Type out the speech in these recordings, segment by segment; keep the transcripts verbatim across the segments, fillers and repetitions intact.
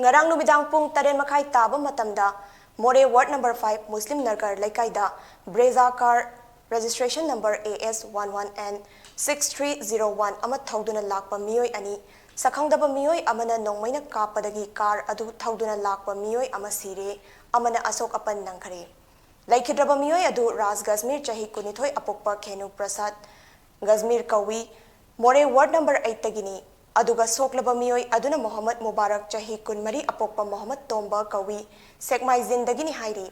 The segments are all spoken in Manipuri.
ꯉꯔꯥꯡ ꯅꯨꯃꯤꯗꯥꯡ ꯄꯨꯡ ꯇꯔꯦꯠ ꯃꯈꯥꯏ ꯇꯥꯕ ꯃꯇꯝꯗ ꯃꯣꯔꯦ ꯋꯥꯔꯗ ꯅꯝꯕꯔ ꯐꯥꯏꯚ ꯃꯨꯁꯂꯤꯝ ꯅꯒꯔ ꯂꯩꯀꯥꯏꯗ Brezza car registration number A S one one N six three zero one ꯑꯃ ꯊꯧꯗꯨꯅ ꯂꯥꯛꯄ ꯃꯤꯑꯣꯏ ꯑꯅꯤ, ꯁꯛꯈꯪꯗꯕ ꯃꯤꯑꯣꯏ ꯑꯃꯅ ꯅꯣꯡꯃꯩꯅ ꯀꯥꯞꯄꯗꯒꯤ ꯀꯥꯔ ꯑꯗꯨ ꯊꯧꯗꯨꯅ ꯂꯥꯛꯄ ꯃꯤꯑꯣꯏ ꯑꯃ ꯁꯤꯔꯦ, ꯑꯃꯅ ꯑꯁꯣꯛ ꯑꯄꯟ ꯅꯪꯈꯔꯦ꯫ ꯂꯩꯈꯤꯗ꯭ꯔꯕ ꯃꯤꯑꯣꯏ ꯑꯗꯨ ꯔꯥꯖ ꯒꯖꯃꯤꯔ ꯆꯍꯤ ꯀꯨꯟꯅꯤꯊꯣꯏ ꯑꯄꯣꯛꯄ ꯈꯦꯅꯨ ꯄ꯭ꯔꯁꯥꯗ ꯒꯖꯃꯤꯔ ꯀꯧꯏ, ꯃꯣꯔꯦ ꯋꯥꯔꯗ ꯅꯝꯕꯔ ꯑꯩꯠꯇꯒꯤꯅꯤ꯫ ꯑꯗꯨꯒ ꯁꯣꯛꯂꯕ ꯃꯤꯑꯣꯏ ꯑꯗꯨꯅ ꯃꯣꯍꯝꯃꯗ ꯃꯨꯕꯥꯔꯛ ꯆꯍꯤ ꯀꯨꯟꯃꯔꯤ ꯑꯄꯣꯛꯄ ꯃꯣꯍꯝꯃꯗ ꯇꯣꯝꯕ ꯀꯧꯏ, ꯁꯦꯛꯃꯥꯏꯖꯤꯟꯗꯒꯤꯅꯤ ꯍꯥꯏꯔꯤ꯫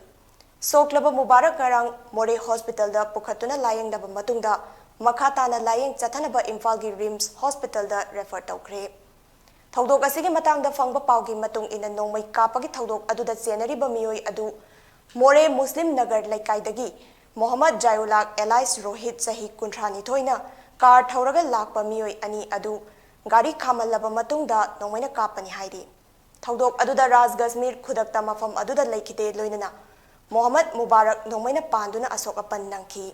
ꯁꯣꯛꯂꯕ ꯃꯨꯕꯥꯔꯛ ꯉꯔꯥꯡ ꯃꯣꯔꯦ ꯍꯣꯁꯄꯤꯇꯥꯜꯗ ꯄꯨꯈꯠꯇꯨꯅ ꯂꯥꯌꯦꯡꯂꯕ ꯃꯇꯨꯡꯗ ꯃꯈꯥ ꯇꯥꯅ ꯂꯥꯌꯦꯡ ꯆꯠꯊꯅꯕ ꯏꯝꯐꯥꯜꯒꯤ ꯔꯤꯝꯁ ꯍꯣꯁꯄꯤꯇꯥꯜꯗ ꯔꯦꯐꯔ ꯇꯧꯈ꯭ꯔꯦ꯫ ꯊꯧꯗꯣꯛ ꯑꯁꯤꯒꯤ ꯃꯇꯥꯡꯗ ꯐꯪꯕ ꯄꯥꯎꯒꯤ ꯃꯇꯨꯡ ꯏꯟꯅ ꯅꯣꯡꯃꯩ ꯀꯥꯞꯄꯒꯤ ꯊꯧꯗꯣꯛ ꯑꯗꯨꯗ ꯆꯦꯟꯅꯔꯤꯕ ꯃꯤꯑꯣꯏ ꯑꯗꯨ ꯃꯣꯔꯦ ꯃꯨꯁꯂꯤꯝ ꯅꯒꯔ ꯂꯩꯀꯥꯏꯗꯒꯤ ꯃꯣꯍꯝꯃꯗ ꯖꯥꯌꯨꯂꯥꯛ alias ꯔꯣꯍꯤꯠ ꯆꯍꯤ ꯀꯨꯟꯊ꯭ꯔꯥꯅꯤꯊꯣꯏꯅ ꯀꯥꯔ ꯊꯧꯔꯒ ꯂꯥꯛꯄ ꯃꯤꯑꯣꯏ ꯑꯅꯤ ꯑꯗꯨ ꯒꯥꯔꯤ ꯈꯥꯝꯍꯜꯂꯕ ꯃꯇꯨꯡꯗ ꯅꯣꯡꯃꯩꯅ ꯀꯥꯞꯄꯅꯤ ꯍꯥꯏꯔꯤ꯫ ꯊꯧꯗꯣꯛ ꯑꯗꯨꯗ ꯔꯥꯖ ꯒꯖꯃꯤꯔ ꯈꯨꯗꯛꯇ ꯃꯐꯝ ꯑꯗꯨꯗ ꯂꯩꯈꯤꯗꯦ, ꯂꯣꯏꯅꯅ ꯃꯣꯍꯝꯃꯗ ꯃꯨꯕꯥꯔꯛ ꯅꯣꯡꯃꯩꯅ ꯄꯥꯟꯗꯨꯅ ꯑꯁꯣꯛ ꯑꯄꯟ ꯅꯪꯈꯤ꯫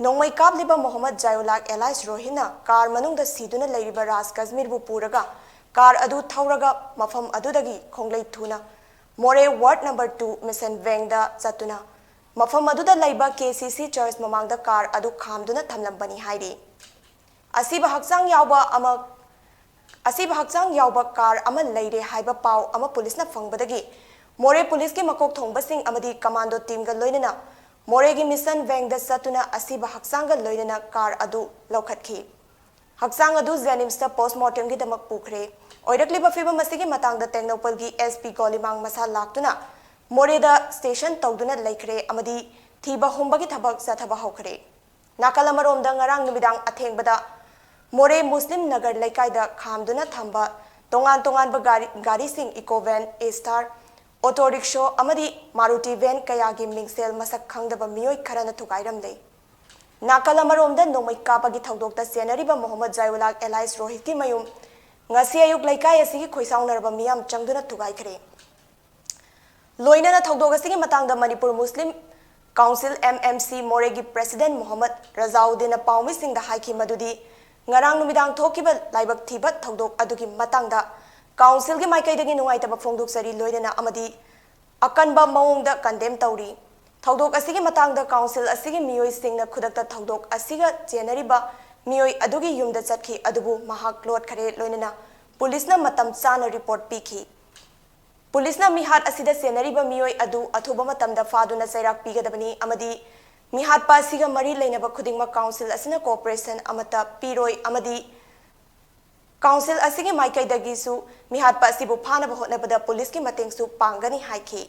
ꯅꯣꯡꯃꯩ ꯀꯥꯞꯂꯤꯕ ꯃꯣꯍꯝꯃꯗ ꯖꯥꯌꯨꯂꯥꯛ alias ꯔꯣꯍꯤꯠꯅ ꯀꯥꯔ ꯃꯅꯨꯡꯗ ꯁꯤꯗꯨꯅ ꯂꯩꯔꯤꯕ ꯔꯥꯖ ꯒꯖꯃꯤꯔꯕꯨ ꯄꯨꯔꯒ ꯀꯥꯔ ꯑꯗꯨ ꯊꯧꯔꯒ ꯃꯐꯝ ꯑꯗꯨꯗꯒꯤ ꯈꯣꯡꯂꯩ ꯊꯨꯅ ꯃꯣꯔꯦ ꯋꯥꯔꯗ ꯅꯝꯕꯔ ꯇꯨ ꯃꯤꯁꯟ ꯚꯦꯟꯗ ꯆꯠꯇꯨꯅ ꯃꯐꯝ ꯑꯗꯨꯗ ꯂꯩꯕ K C C ꯆꯔꯆ ꯃꯃꯥꯡꯗ ꯀꯥꯔ ꯑꯗꯨ ꯈꯥꯝꯗꯨꯅ ꯊꯝꯂꯝꯕꯅꯤ ꯍꯥꯏꯔꯤ꯫ ꯑꯁꯤꯕ ꯍꯛꯆꯥꯡ ꯌꯥꯎꯕ ꯑꯃ, ꯑꯁꯤꯕ ꯍꯛꯆꯥꯡ ꯌꯥꯎꯕ ꯀꯥꯔ ꯑꯃ ꯂꯩꯔꯦ ꯍꯥꯏꯕ ꯄꯥꯎ ꯑꯃ ꯄꯨꯂꯤꯁꯅ ꯐꯪꯕꯗꯒꯤ ꯃꯣꯔꯦ ꯄꯨꯂꯤꯁꯀꯤ ꯃꯀꯣꯛ ꯊꯣꯡꯕꯁꯤꯡ ꯑꯃꯗꯤ ꯀꯃꯥꯟꯗꯣ ꯇꯤꯝꯒ ꯂꯣꯏꯅꯅ ꯃꯣꯔꯦꯒꯤ ꯃꯤꯁꯟ ꯚꯦꯟꯗ ꯆꯠꯇꯨꯅ ꯑꯁꯤꯕ ꯍꯛꯆꯥꯡꯒ ꯂꯣꯏꯅꯅ ꯀꯥꯔ ꯑꯗꯨ ꯂꯧꯈꯠꯈꯤ꯫ ꯍꯛꯆꯥꯡ ꯑꯗꯨ ꯖꯦꯅꯤꯝꯁꯇ ꯄꯣꯁꯃꯣꯔꯇꯦꯝꯒꯤꯗꯃꯛ ꯄꯨꯈ꯭ꯔꯦ꯫ ꯑꯣꯏꯔꯛꯂꯤꯕ ꯐꯤꯕꯝ ꯑꯁꯤꯒꯤ ꯃꯇꯥꯡꯗ ꯇꯦꯡꯅꯧꯄꯜꯒꯤ S P ꯒꯣꯂꯤꯃꯥꯡ ꯃꯁꯥ ꯂꯥꯛꯇꯨꯅ ꯃꯣꯔꯦꯗ ꯁ꯭ꯇꯦꯁꯟ ꯇꯧꯗꯨꯅ ꯂꯩꯈ꯭ꯔꯦ ꯑꯃꯗꯤ ꯊꯤꯕ ꯍꯨꯝꯕꯒꯤ ꯊꯕꯛ ꯆꯠꯊꯕ ꯍꯧꯈ꯭ꯔꯦ꯫ ꯅꯥꯀꯜ ꯑꯃꯔꯣꯝꯗ ꯉꯔꯥꯡ ꯅꯨꯃꯤꯗꯥꯡ ꯑꯊꯦꯡꯕꯗ ꯃꯣꯔꯦ ꯃꯨꯁꯂꯤꯝ ꯅꯒꯔ ꯂꯩꯀꯥꯏꯗ ꯈꯥꯝꯗꯨꯅ ꯊꯝꯕ ꯇꯣꯉꯥꯟ ꯇꯣꯉꯥꯟꯕ ꯒꯥꯔꯤ, ꯒꯥꯔꯤꯁꯤꯡ ꯏꯀꯣ ꯚꯦꯟ, ꯏꯁꯇꯥꯔ, ꯑꯣꯇꯣ ꯔꯤꯛꯁꯣ ꯑꯃꯗꯤ ꯃꯥꯔꯨꯇꯤ ꯚꯦꯟ ꯀꯌꯥꯒꯤ ꯃꯤꯡꯁꯦꯜ ꯃꯁꯛ ꯈꯪꯗꯕ ꯃꯤꯑꯣꯏ ꯈꯔꯅ ꯊꯨꯒꯥꯏꯔꯝꯂꯦ꯫ ꯅꯥꯀꯜ ꯑꯃꯔꯣꯝꯗ ꯅꯣꯡꯃꯩ ꯀꯥꯞꯄꯒꯤ ꯊꯧꯗꯣꯛꯇ ꯆꯦꯟꯅꯔꯤꯕ ꯃꯣꯍꯝꯃꯗ ꯖꯥꯌꯨꯂꯥꯛ alias ꯔꯣꯍꯤꯠꯀꯤ ꯃꯌꯨꯝ ꯉꯁꯤ ꯑꯌꯨꯛ ꯂꯩꯀꯥꯏ ꯑꯁꯤꯒꯤ ꯈꯣꯏꯁꯥꯎꯅꯔꯕ ꯃꯤꯌꯥꯝ ꯆꯪꯗꯨꯅ ꯊꯨꯒꯥꯏꯈ꯭ꯔꯦ꯫ ꯂꯣꯏꯅꯅ ꯊꯧꯗꯣꯛ ꯑꯁꯤꯒꯤ ꯃꯇꯥꯡꯗ ꯃꯅꯤꯄꯨꯔ ꯃꯨꯁꯂꯤꯝ ꯀꯥꯎꯟꯁꯤꯜ, M M C, ꯃꯣꯔꯦꯒꯤ ꯄ꯭ꯔꯦꯁꯤꯗꯦꯟ ꯃꯣꯍꯝꯃꯗ ꯔꯖꯥꯎꯗꯤꯟꯅ ꯄꯥꯎꯃꯤꯁꯤꯡꯗ ꯍꯥꯏꯈꯤ ꯃꯗꯨꯗꯤ ꯉꯔꯥꯡ ꯅꯨꯃꯤꯗꯥꯡ ꯊꯣꯛꯈꯤꯕ ꯂꯥꯏꯕꯛ ꯊꯤꯕ ꯊꯧꯗꯣꯛ ꯑꯗꯨꯒꯤ ꯃꯇꯥꯡꯗ ꯀꯥꯎꯟꯁꯤꯜꯒꯤ ꯃꯥꯏꯀꯩꯗꯒꯤ ꯅꯨꯡꯉꯥꯏꯇꯕ ꯐꯣꯡꯗꯣꯛꯆꯔꯤ, ꯂꯣꯏꯅꯅ ꯑꯃꯗꯤ ꯑꯀꯟꯕ ꯃꯑꯣꯡꯗ ꯀꯟꯗꯦꯝ ꯇꯧꯔꯤ꯫ ꯊꯧꯗꯣꯛ ꯑꯁꯤꯒꯤ ꯃꯇꯥꯡꯗ ꯀꯥꯎꯟꯁꯤꯜ ꯑꯁꯤꯒꯤ ꯃꯤꯑꯣꯏꯁꯤꯡꯅ ꯈꯨꯗꯛꯇ ꯊꯧꯗꯣꯛ ꯑꯁꯤꯒ ꯆꯦꯟꯅꯔꯤꯕ ꯃꯤꯑꯣꯏ ꯑꯗꯨꯒꯤ ꯌꯨꯝꯗ ꯆꯠꯈꯤ, ꯑꯗꯨꯕꯨ ꯃꯍꯥꯛ ꯂꯣꯠꯈꯔꯦ, ꯂꯣꯏꯅꯅ ꯄꯨꯂꯤꯁꯅ ꯃꯇꯝ ꯆꯥꯅ ꯔꯤꯄꯣꯔꯠ ꯄꯤꯈꯤ꯫ ꯄꯨꯂꯤꯁꯅ ꯃꯤꯍꯥꯠ ꯑꯁꯤꯗ ꯆꯦꯟꯅꯔꯤꯕ ꯃꯤꯑꯣꯏ ꯑꯗꯨ ꯑꯊꯨꯕ ꯃꯇꯝꯗ ꯐꯥꯗꯨꯅ ꯆꯩꯔꯥꯛ ꯄꯤꯒꯗꯕꯅꯤ ꯑꯃꯗꯤ ꯃꯤꯍꯥꯠꯄ ꯑꯁꯤꯒ ꯃꯔꯤ ꯂꯩꯅꯕ ꯈꯨꯗꯤꯡꯃꯛ ꯀꯥꯎꯟꯁꯤꯜ ꯑꯁꯤꯅ ꯀꯣꯑꯣꯄꯔꯦꯁꯟ ꯑꯃꯠꯇ ꯄꯤꯔꯣꯏ ꯑꯃꯗꯤ ꯀꯥꯎꯟꯁꯤꯜ ꯑꯁꯤꯒꯤ ꯃꯥꯏꯀꯩꯗꯒꯤꯁꯨ ꯃꯤꯍꯥꯠꯄ ꯑꯁꯤꯕꯨ ꯐꯥꯅꯕ ꯍꯣꯠꯅꯕꯗ ꯄꯨꯂꯤꯁꯀꯤ ꯃꯇꯦꯡꯁꯨ ꯄꯥꯡꯒꯅꯤ ꯍꯥꯏꯈꯤ꯫